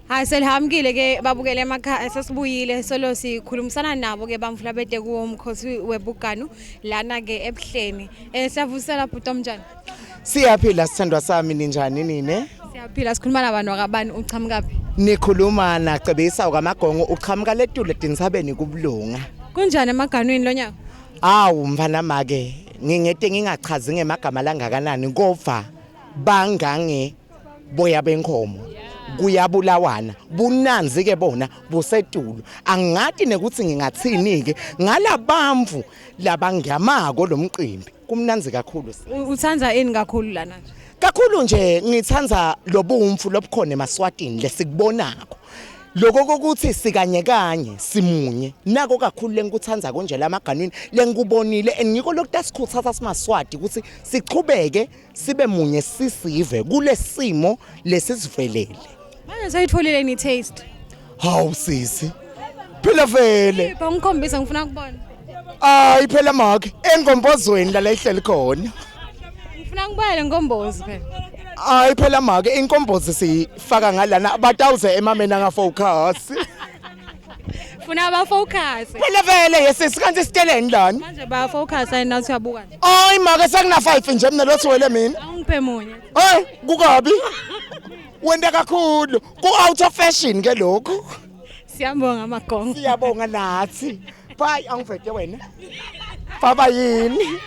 Hayi selihamukile ke babukele emakhaya sesibuyile solo sikhulumisana nabo ke bamfula bete kuwo umkhosi webuganu lana ke ebuhleni. Eh siyavusela bhuti omnjani? Siyaphila sithandwa sami ninjani nine? Siyaphila sikhuluma nabantu akabani uqhamukaphi? Nikhuluma nacebisa ukaMagongo uqhamuka letulu etinsabeni kubulunga. Kunjani emaganwini lonyaka? Awu mfana make ngingete ngingachazi ngemagama langakanani kova bangange boya benkomo kuyabulawana bunanzi ke bona busetulu angati nekuthi ngingathini ke ngalabamvu labangamako lomcimbi kumnanzi kakhulu Uthanda ini kakhulu lana nje? Kakhulu nje ngithanda lobumfu lobukhona emaswatini lesikubonako. Lokho kokuthi sikanye kanye simunye nako kakhulu lengikuthanda konje lamaganwini lengikubonile and ngiko lokutasikhuthaza simaswati ukuthi sichubeke sibe munye sisive kulesimo lesisivelele. Manje seyitholile ni taste. Hawu sisi. Phela vele. Ipha ngikhombisa ngifuna ukubona. Hayi phela make engombozweni la ihleli khona. Ngifuna ngibone le nkombozi phela. Hayi phela make inkombozi siyifaka ngalana batawuze emameni angafocus. Funa ba focus. Phela vele yesisi kanti siteleni lana. Manje ba focus ayina nathi uyabuka nje. Hayi make sekuna 5 nje mina lothi wele mina. Awungiphe munye. Hey kukabi. Wenda kakhulu ku out of fashion ke lokhu. Siyabonga magongo. Siyabonga nathi. Bye angivete wena. Baba yini?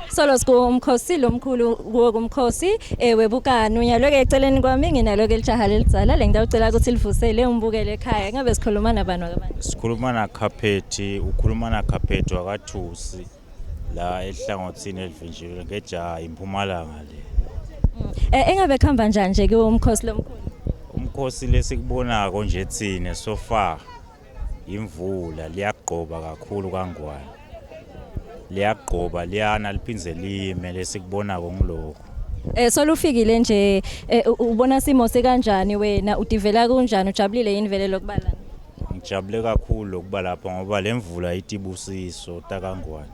Solo sikumkhosi lomkhulu kuwo kumkhosi eh webukanu nyalo-ke eceleni kwami nginalo-ke lijaha lelidzala le ngitawucela ukuthi livusele umbukele ekhaya ngabe sikhuluma nabani wakabani Sikhuluma nakhaphethi, ukhuluma nakhaphethi wakathusi la ehlangothini elivinjelwe ngejaha impumalanga le. Eh engabe kuhamba njani nje kuwo umkhosi lomkhulu Umkhosi lesikubonako nje thina so far imvula liyagqoba kakhulu kangwane liyagqoba liyana liphindze lime lesikubonako ngilokho Eh solufikile nje eh, ubona simo sekanjani wena udivela kunjani ujabulile yini vele lokuba lana Ngijabule kakhulu lokuba lapha ngoba le mvula itibusiso takangwane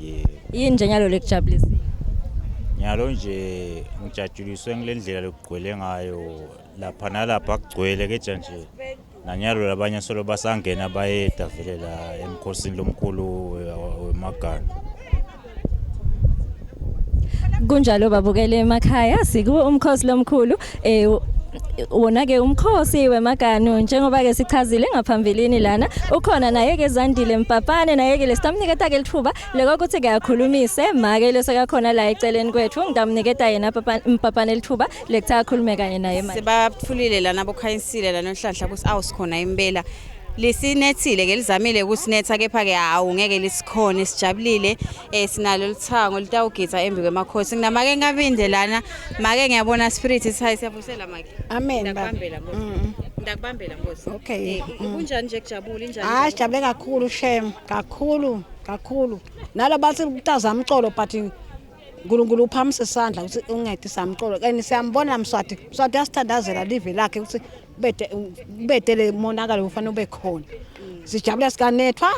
yebo Yini nje nyalo lekujabulisile Nyalo nje ngijatshuliswe ngile ndlela lokugcwele ngayo lapha nalapha kugcwele keja nje nanyalo labanye solo basangena bayeda vele la emkhosini lomkhulu wemaganu Kunjalo babukele emakhaya siku umkhosi lomkhulu eh wona ke umkhosi wemaganu njengoba ke sichazile ngaphambilini lana ukhona naye ke Zandile Mpapane naye ke lesitamniketa ke lithuba lekokuthi ke akhulumise make lesekakhona la eceleni kwethu ngitamniketa yena Mpapane lithuba lekuthi akhulume kanye naye manje Sebathulile lana bokhanyisile lana Nhlanhla ukuthi awu sikhona impela. Lisinethile ke lizamile ukusinetha kepha ke hawu ngeke lisikhone sijabulile eh sinalo lithango litawugidza embi kwemakhosi. Nginamake ngabinde lana make ngiyabona spirit sihayi siyavusela make. Amen baba. Ndakubambela Nkosi. Ndakubambela Nkosi. Okay. Eh, kunjani nje kujabula injani? Hayi sijabule kakhulu shem kakhulu kakhulu. Nalo bathi kutazamcolo but uNkulunkulu uphakamisa isandla ukuthi ungede samcolo and siyambona Mswati Mswati uyasithandazela live lakhe ukuthi kubede kubede le monakalo ufanele ube khona sijabula sikanethwa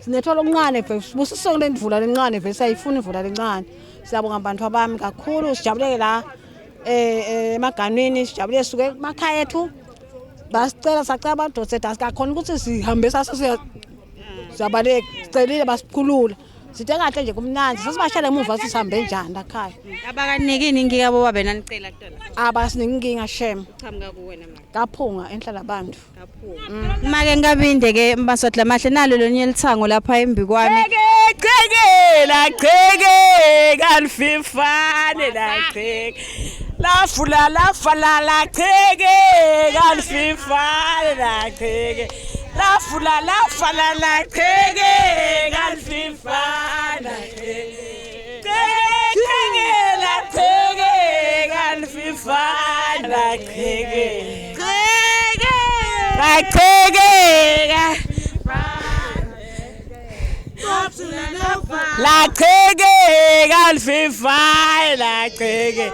sinethwa lokuncane vele sibusiso lemvula lencane vele siyayifuna imvula lencane siyabonga bantu abami kakhulu sijabuleke la eh, eh emaganwini sijabule suke emakhaya ethu basicela sacela abadoseda asikakhona ukuthi sihambe sase siyabaleka sicelile basikhulula Sithe kahle nje kumnandi sasibashela emuva ukuthi sihambe njani lakhaya. Abakanikini inkinga bo babe nanicela kuqala. Abasinika inkinga shem. Qhamuka kuwena mama. Kaphunga enhlala abantu. Kaphunga. Make ngabinde ke mbaswadla mahle nalo lonye lithango lapha embi kwami. Cheke la cheke kalififane la cheke. Lafula lafala la cheke kalififane la cheke. Lafula lafala la cheke kalififana cheke. Cheke la cheke kalififana cheke. Cheke la cheke lachekeka lififayi lacheke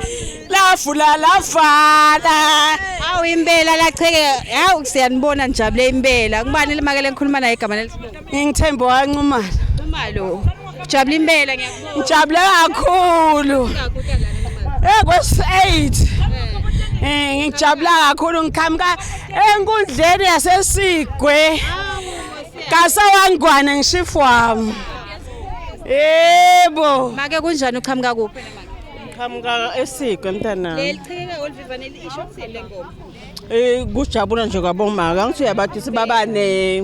lafula lafana Hawu impela lacheke hawu siyanibona nijabule impela ngubani limakele ngikhuluma naye igama lelisibongo ngingithembe wancumala Nxumalo ujabule impela ngiyakubona ngijabule kakhulu eh kwesi 8 Eh ngijabula kakhulu ngiqhamuka enkundleni yaseSigwe. Kasawangwane ngishifu wami. Yebo. Make kunjani uqhamuka kuphi? Qhamuka eSigwe mntanami. Leli qhekeka olivivane lisho ukuthini le ngoma? Eh kujabula nje kwabomaka angithi uyabathi sibaba ne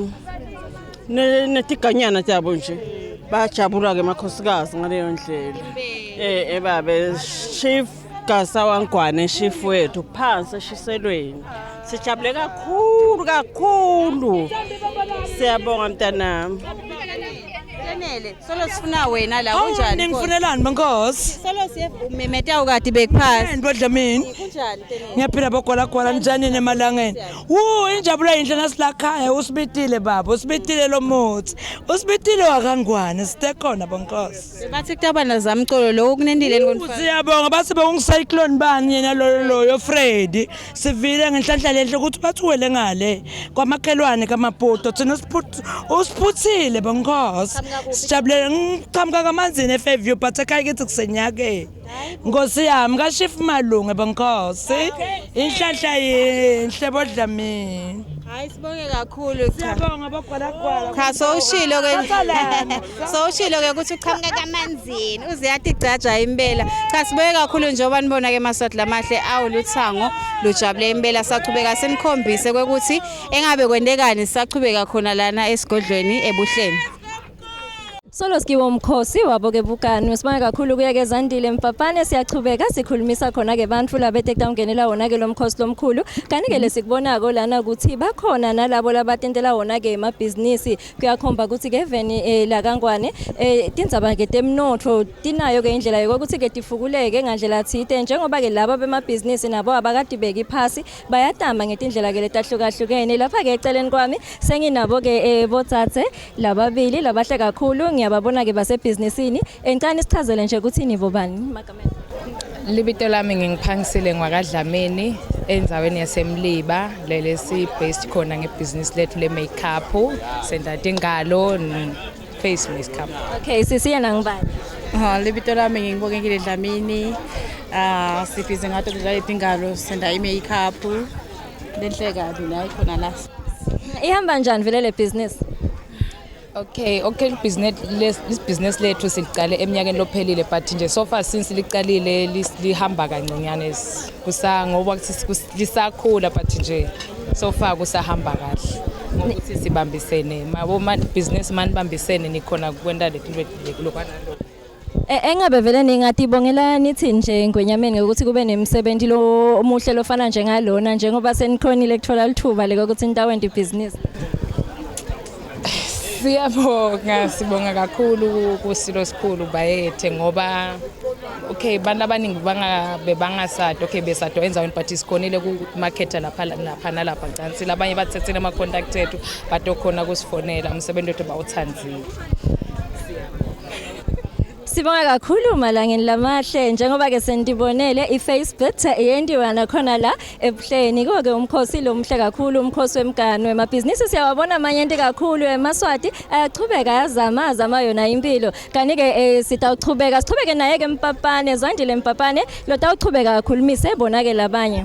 netiganyana tabo nje. Bajabula ke makhosikazi ngaleyo ndlela. Eh eh babe chief Gasawangwane chief wethu phansi eshiselweni. Sijabule kakhulu kakhulu. Siyabonga mntanami. Tenele, solo sifuna wena la kunjani? Ningifunelani bankosi? Solo siyememeta ukade bekuphasi. Yini bodlamini? Kunjani Tenele? Ngiyaphila bogwalagwala njani nemalangeni. Wu injabulo yinhle nasilakhaya usibitile baba, usibitile lo muthi. Usibitile wakangwane site khona bankosi. Bathi kutaba nazamcolo lo kunendile Wu, Siyabonga bathi bekungucyclone bani yena loyo loyo Freddy. Sivile ngenhlanhla lenhle ukuthi bathuwele ngale kwamakhelwane kaMaputo thina usiphuthile bonkosi. Sijabulele ngiqhamuka kamanzini eFairview but ekhaya kithi kusenyakeni. Nkosi yami kashifu Malunge bonkosi. Inhlanhla yinhle bodlamini. Hayi sibonge kakhulu cha. Siyabonga bogwalagwala. Cha sowushilo ke. Sowushilo ke ukuthi uqhamuka kamanzini uziyatigcaja impela. Cha sibonge kakhulu njengoba nibona ke Maswati lamahle awuluthango lujabule impela sachubeka sinikhombise kwekuthi engabe kwentekani sisachubeka khona lana esigodlweni ebuhleni. Solo sikiwo mkhosi wabo ke bukani sibonga kakhulu kuya ke Zandile Mpapane siyachubeka sikhulumisa khona ke bantfu labete kutawungenela wona ke lo mkhosi lomkhulu kanti ke lesikubonako lana ukuthi bakhona nalabo labatentela wona ke emabhizinisi kuyakhomba ukuthi ke veni eh, la kaNgwane eh, tindzaba ke temnotfo tinayo ke indlela yokuthi ke tifukuleke ngandlela tsite njengoba ke laba bemabhizinisi nabo abakadibeki phasi bayatama ngetindlela ke letahlukahlukene lapha ke eceleni kwami senginabo ke eh, botsatse lababili labahle kakhulu ngiyababona ke basebhizinisini encane sichazele nje ukuthi nibobani magama Libito lami ngingiphangisile ngwakadlamini endzaweni yasemliba lele si-based khona ngebhizinisi lethu le-makeup senta tingalo face makeup. Okay sisi yena ngibani? Ha libito lami ngingibongekile Dlamini. Ah sibhizi ngato kudlala itingalo senda i-makeup. Lenhle kabi la ikhona la. Ihamba njani vele le business? Okay, okay business lesi business lethu silicale eminyakeni lophelile but nje so far since licalile lihamba kancinyane kusa ngoba lisakhula but nje so far kusahamba kahle ngokuthi sibambisene mabo business manibambisene nikhona kwenta letinto lokwana lokho. E, engabe vele ningatibongela nithi nje ngwenyameni ngokuthi kube nemsebenzi lo omuhle lofana njengalona njengoba senikhonile kuthola lithuba lekokuthi nitawenta ibhizinisi. Siyabonga, sibonga kakhulu kusilo sikhulu bayethe ngoba okay abantu abaningi bangabe bangasadi okay besadwa endaweni but sikhonile kumakhetha lapha lapha nalapha cansi labanye bathethele ama contact ethu batokhona kusifonela umsebenzi wethu bawuthandzile. Sibonga kakhulu malangeni lamahle njengoba ke senibonele iFacebook yendiwa nakhona la ebuhleni kuke umkhosi lo muhle kakhulu umkhosi wemgano emabhizinisi siyawabona amanyenti kakhulu emaswati ayachubeka ayazama azama yona impilo kanti ke eh, sitawuchubeka sichubeke naye ke Mpapane Zandile Mpapane lotawuchubeka akhulumise bona ke labanye.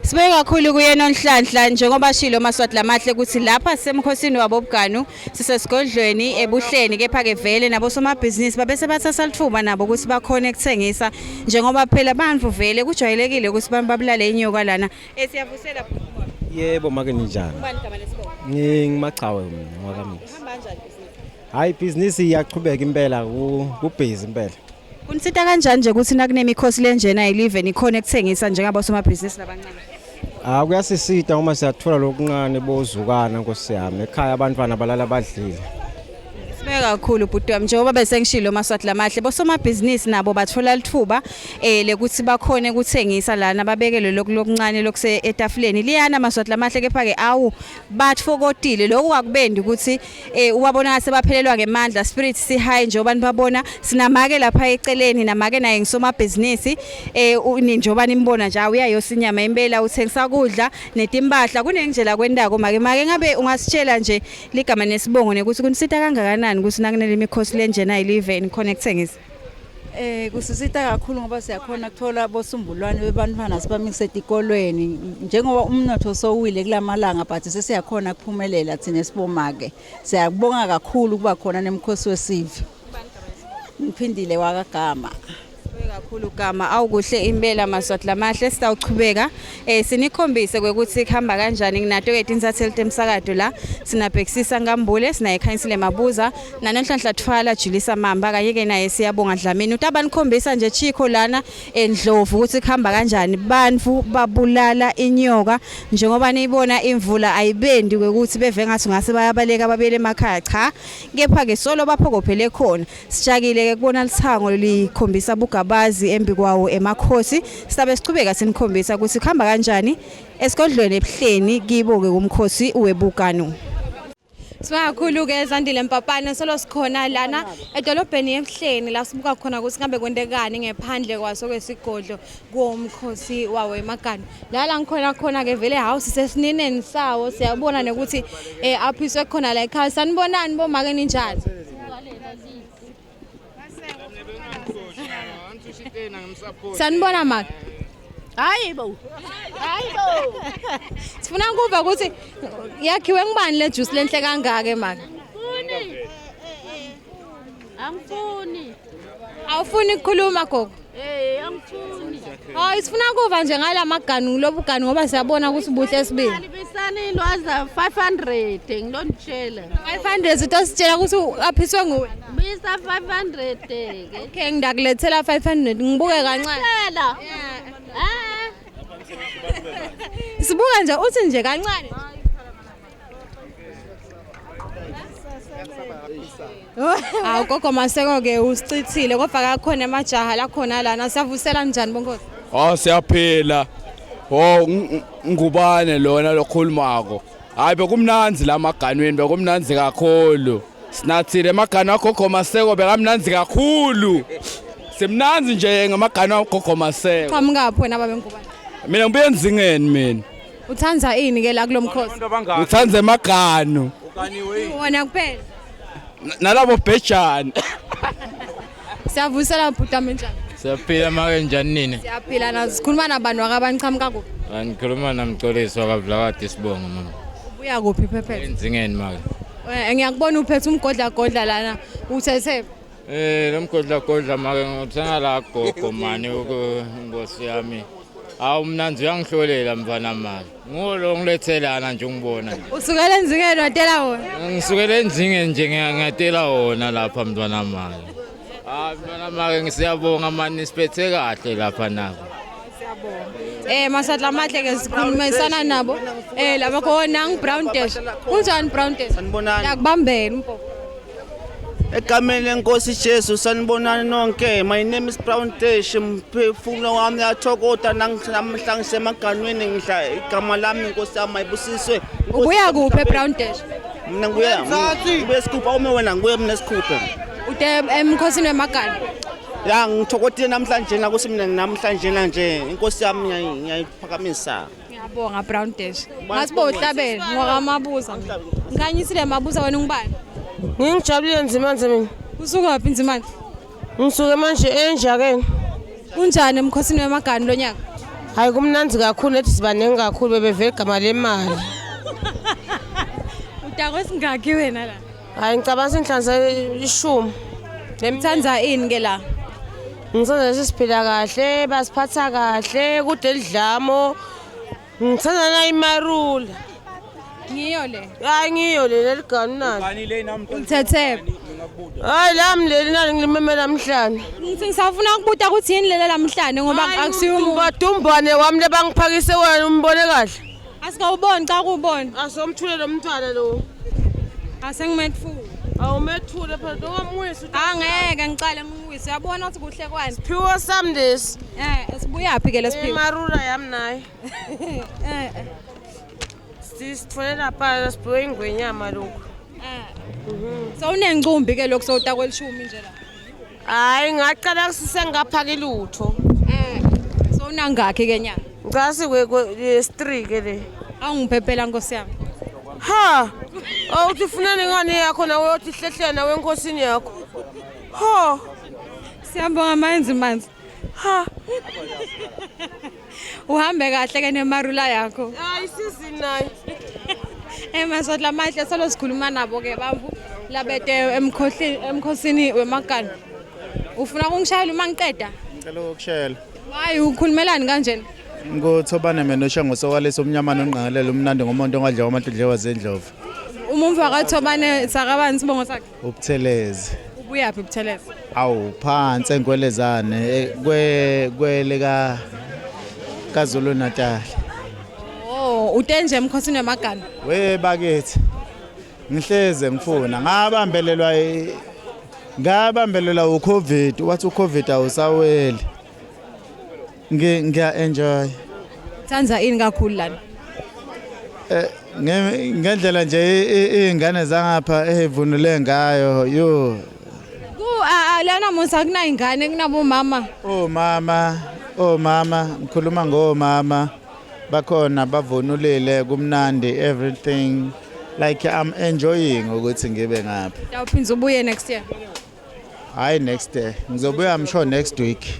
Sibeke kakhulu kuyena Nhlanhla njengoba shilo Maswati lamahle ukuthi lapha sisemkhosini wabo Buganu sisesigodlweni ebuhleni kepha ke vele nabo somabhizinisi babese bathatha lithuba nabo ukuthi bakhone ukuthengisa njengoba phela bantu vele kujwayelekile ukuthi bantu babulale inyoka lana esiyavusela Yebo make ninjani? Ubani igama lesibongo? Ngingumagcawe mina ngwakamix. Hamba kanjani ibhizinisi? Hayi ibhizinisi iyaqhubeka impela ku kubhizi impela. Kunisita kanjani nje ukuthi nakunemikhosi lenjena ilive nikhone ukuthengisa njengabo somabhizinisi labancane? Ah kuyasisita uma siyathola lokuncane bozukana nkosi yami ekhaya abantwana balala badlile. Sibeke kakhulu bhuti wami njengoba bese ngishilo Maswati lamahle bosomabhizinisi nabo bathola lithuba eh lekuthi bakhone ukuthengisa lana babekele lokhu lokuncane lokuse etafuleni liyana Maswati lamahle kepha ke awu batfokotile lokhu akubendi ukuthi eh ubabona ngase baphelelwa ngemandla spirit si high njengoba nibabona sinamake lapha eceleni namake naye ngisomabhizinisi eh njengoba nimbona nje uyayosa inyama impela uthengisa kudla netimpahla kunendlela kwendako make make ngabe ungasitshela nje ligama nesibongo nekuthi kunisita kangakanani ukuthi nakunele imikhosi lenjena ilive nikhona ekuthengisa. Eh kusisita kakhulu ngoba siyakhona kuthola bosumbulwane bebantwana sibamise etikolweni njengoba umnotho sowile kulamalanga but sesiyakhona kuphumelela thina sibomake. Siyabonga kakhulu kuba khona nemkhosi wesive. Ngiphindile wakagama. Kakhulu gama awukuhle impela Maswati lamahle sitawuchubeka eh sinikhombise kwekuthi kuhamba kanjani nginato ke tinsatheli temsakato la sinabhekisisa Nkambule sinaye Khanyisile Mabuza naNonhlanhla Thwala Julisa Mamba kanye ke naye siyabonga Dlamini utabanikhombisa nje Chikho lana eNdlovu ukuthi kuhamba kanjani bantfu babulala inyoka njengoba niyibona imvula ayibendi kwekuthi beve ngathi ngase bayabaleka babuyele emakhaya cha kepha ke solo baphokophele khona Sijakile ke kubona lithango likhombisa bugabazi embi kwawo emakhosi. Sisabe sichubeka sinikhombisa ukuthi kuhamba kanjani esigodlweni ebuhleni kibo ke kumkhosi webuganu. Sibonga kakhulu ke Zandile Mpapane solo sikhona lana edolobheni ebuhleni la sibuka khona ukuthi ngabe kwentekani ngephandle kwaso kwesigodlo kuwomkhosi wawo emaganu. La la ngikhona khona ke vele house sesinineni sawo siyabona nokuthi eh aphiswe khona la ekhaya. Sanibonani bomake ninjani? Sanibona maka. Hayi bo. Hayi bo. Sifuna ukuva ukuthi yakhiwe ngubani le juice lenhle kangaka maka. Angifuni. Awufuni ukukhuluma gogo? Eh, angifuni. Hayi sifuna kuva nje ngala maganu lobu ganu ngoba siyabona ukuthi buhle sibili. Libisani lwaza 500 ngilonitshela. 500 utositshela ukuthi aphiswe nguwe. Bisa 500 ke. Okay ngidakulethela 500 ngibuke kancane. Tshela. Ah. Sibuka nje uthi nje kancane. Hawu gogo Maseko ke usicithile kodwa kakhona emajaha lakhona lana siyavusela njani bonkosi? Oh siyaphila. Oh ngubane lona lokhulumako. Hayi bekumnanzi la maganweni bekumnanzi kakhulu. Sinathile emagano agogo Maseko bekamnanzi kakhulu. Simnanzi nje ngamagano agogo Maseko. Qhamukaphi wena babe ngubane? Mina ngibuye enzingeni mina. Uthanda ini ke la kulomkhosi? Ngithanda emagano. Wona kuphela. Nalabo bhejane. Siyavusela bhuti wami njani? Siyaphila make njani nini? Siyaphila na sikhuluma nabantu akabanqhamuka kuphi? Ngikhuluma namxolisi wakavulakade sibongo mama. Ubuya kuphi phephethe? Enzingeni make. Eh ngiyakubona uphethe umgodla godla lana. Uthethe Eh lo mgodla godla make ngithenga la gogo mani nkosi yami. Hawu mnanzi uyangihlolela mfana mani. Nguwo lo ngilethelana nje ungibona nje. Usukela enzingeni watela wona. Ngisukela enzingeni nje ngiyatela wona lapha mntwana mani. Hayi mntwana make ngisiyabonga mani nisiphethe kahle lapha nako. Eh masatla amahle ke sikhulumisana nabo. Eh laba khona ngi brown dash. Kunjani brown dash? Sanibonani. Ngiyakubambela umfo. Egameni lenkosi Jesu sanibonani nonke. My name is Brown Dash. Mphefumulo wami uyathokoda namhla ngisemaganweni ngidla igama lami inkosi yami ayibusiswe. Ubuya kuphi Brown Dash? Mina ngibuya ngibuya esikhupha ume wena ngibuya mina esikhuphe. Ude emkhosini wemagana. Ya ngithokodile namhlanje nakuthi mina namhlanje nje inkosi yami ngiyayiphakamisa. Ngiyabonga Brown Dash. Ngasibo uhlabele ngwakamabuza. Ngikhanyisile mabuza wena ungubani? Ngingijabulile Nzimande mina. Usuka phi Nzimande? Ngisuke manje enjakeni. Kunjani emkhosini wemaganu lonyaka? Hayi kumnandzi kakhulu nethi sibaningi kakhulu bebevela igama lemali. Udakwe singakhi wena la? Hayi ngicabanga senhlanza ishumi. Lemthanza ini ke la? Ngithanda lesi siphila kahle, basiphatha kahle, kude lidlamo. Ngithanda na imarula. Ngiyo le. Hayi ngiyo le leliganu nalo. Ulithethe. Hayi lami leli nali ngilimemela namhlanje. Ngithi ngisafuna ukubuta ukuthi yini lela lamhlanje ngoba akusiyo umuntu. Badumbane wami lebangiphakise wena umbone kahle. Asikawuboni cha kuwubona. Asomthule lo mntwana lo. Asengimethuka. Awumethule phela ungamwisi. Angeke ngicale ngiwise. Uyabona ukuthi kuhle kwani. Siphiwo sami lesi. Eh, sibuyaphi ke lesiphiwo? Imarula yami naye. Eh. Sisithole lapha siphiwe ingwenyama lokhu. So unencumbi ke lokhu sowutakwe lishumi nje la. Hayi ngaqala kusengaphaki lutho. Eh. So unangakhi ke nyanga? Ngicasi kwe ke le. Awungiphephela nkosi yami. Ha. Awuthi ufunani ngani yakho nawe uthi hlehle nawe enkosini yakho. Ha. Siyabonga manzi manzi. Ha. Uhambe kahle ke nemarula yakho. Hayi sisi nayo. Emaswati lamahle solo sikhuluma nabo ke bamvu labete emkhohlini emkhosini wemaganu. Ufuna ukungishayela uma ngiqeda? Ngicela ukukushela. Hayi ukhulumelani kanjena? Nguthobane mina ushengo sowalisa umnyama nongqangelelo umnandi ngomuntu ongadliwa amadledlewa zendlovu. Umumva kaThobane sakabani sibongo sakhe? Ubuthelezi. Ubuyaphi Buthelezi? Awu phansi engwelezane eh, kwe kwele ka kaZulu Natal. Oh, utenje emkhosini wemaganu. We bakithi. Ngihleze ngifuna ngabambelelwa ngabambelelwa uCovid wathi uCovid awusaweli. Ngi ngiya enjoy. Thanda ini kakhulu lana? Eh ngendlela nje izingane zangapha evunule ngayo yo. Ku lana musa kunayingane kunabomama. Oh mama, oh mama, ngikhuluma ngomama. Bakhona bavunulile kumnandi everything like I'm enjoying ukuthi ngibe ngapha. Utawuphinza ubuye next year. Hayi next day. Ngizobuya I'm sure next week.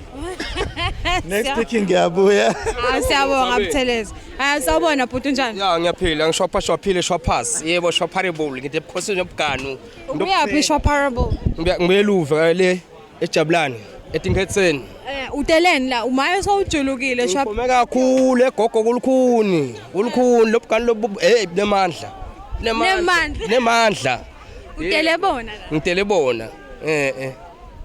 Next week ngiyabuya. Ah siyabonga Buthelezi. Ah sawubona bhuti unjani? Ya ngiyaphila ngishwapha shwaphile shwaphasi. Yebo shwapharable ngithi ebukhosini yobuganu. Ubuyaphi shwapharable? Ngibuye eluve le eJabulani eTinkhetseni. Eh uteleni la umaye sowujulukile shwapha. Ngiphume kakhulu egogo kulukhuni. Kulukhuni lobuganu lobu hey bunemandla. Nemandla. Nemandla. Utele bona la. Ngitele bona. Eh eh.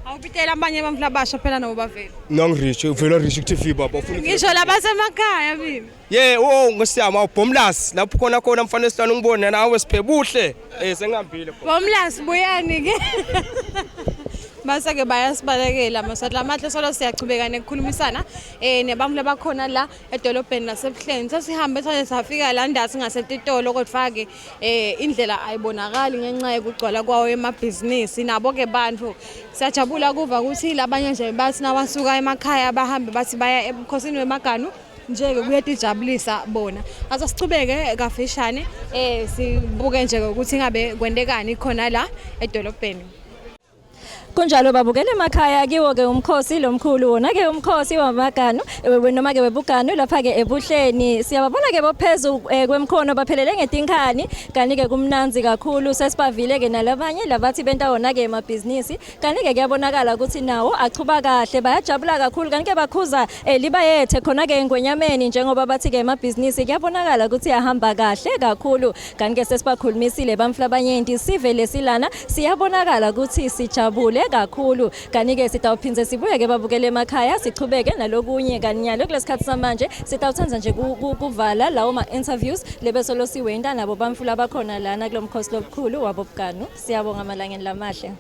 Awubitela abanye abantu labasha phela nabo bavele. Nangirich uvela rich ku TV baba ufuna. Ngisho labasemakhaya mina. Ye oh ngosiyama awubhomlas lapho khona khona mfana esihlanu ngibone nawe siphebuhle. Eh sengihambile. Bomlas buyani ke. Base ke bayasibalekela maswati lamahle solo siyachubeka nekukhulumisana eh nebantu labakhona la edolobheni lasebuhleni sesihambe saze safika la ndathi ngasetitolo kodwa ke eh indlela ayibonakali ngenxa yokugcwala kwawo emabhizinisi nabo ke bantu siyajabula kuva ukuthi labanye nje bathi nabasuka emakhaya bahambe bathi baya ebukhosini wemaganu nje-ke kuyatijabulisa bona asasichubeke kafishane eh sibuke nje ukuthi ngabe kwentekani khona la edolobheni. Kunjalo babukele emakhaya kiwo ke umkhosi lomkhulu wona ke umkhosi wamaganu noma ke webuganu lapha ke ebuhleni siyababona ke bophezu eh, kwemkhono baphelele ngetinkhani kanti ke kumnanzi kakhulu sesibavile ke nalabanye labathi benta wona ke emabhizinisi kanti ke kuyabonakala ukuthi nawo achuba kahle bayajabula kakhulu kanti ke bakhuza eh, libayethe khona ke engwenyameni njengoba bathi ke emabhizinisi kuyabonakala ukuthi ahamba kahle kakhulu kanti ke sesibakhulumisile bamflabanyenti sive lesilana siyabonakala ukuthi sijabule kakhulu kanti ke sitawuphindze sibuye ke babukele emakhaya sichubeke nalokunye kanti nyalo kulesikhathi samanje sitawuthanda nje kuvala lawo ma-interviews lebesolo siwenta nabo bamfula bakhona lana kulo mkhosi lobukhulu wabobuganu siyabonga amalangeni lamahle.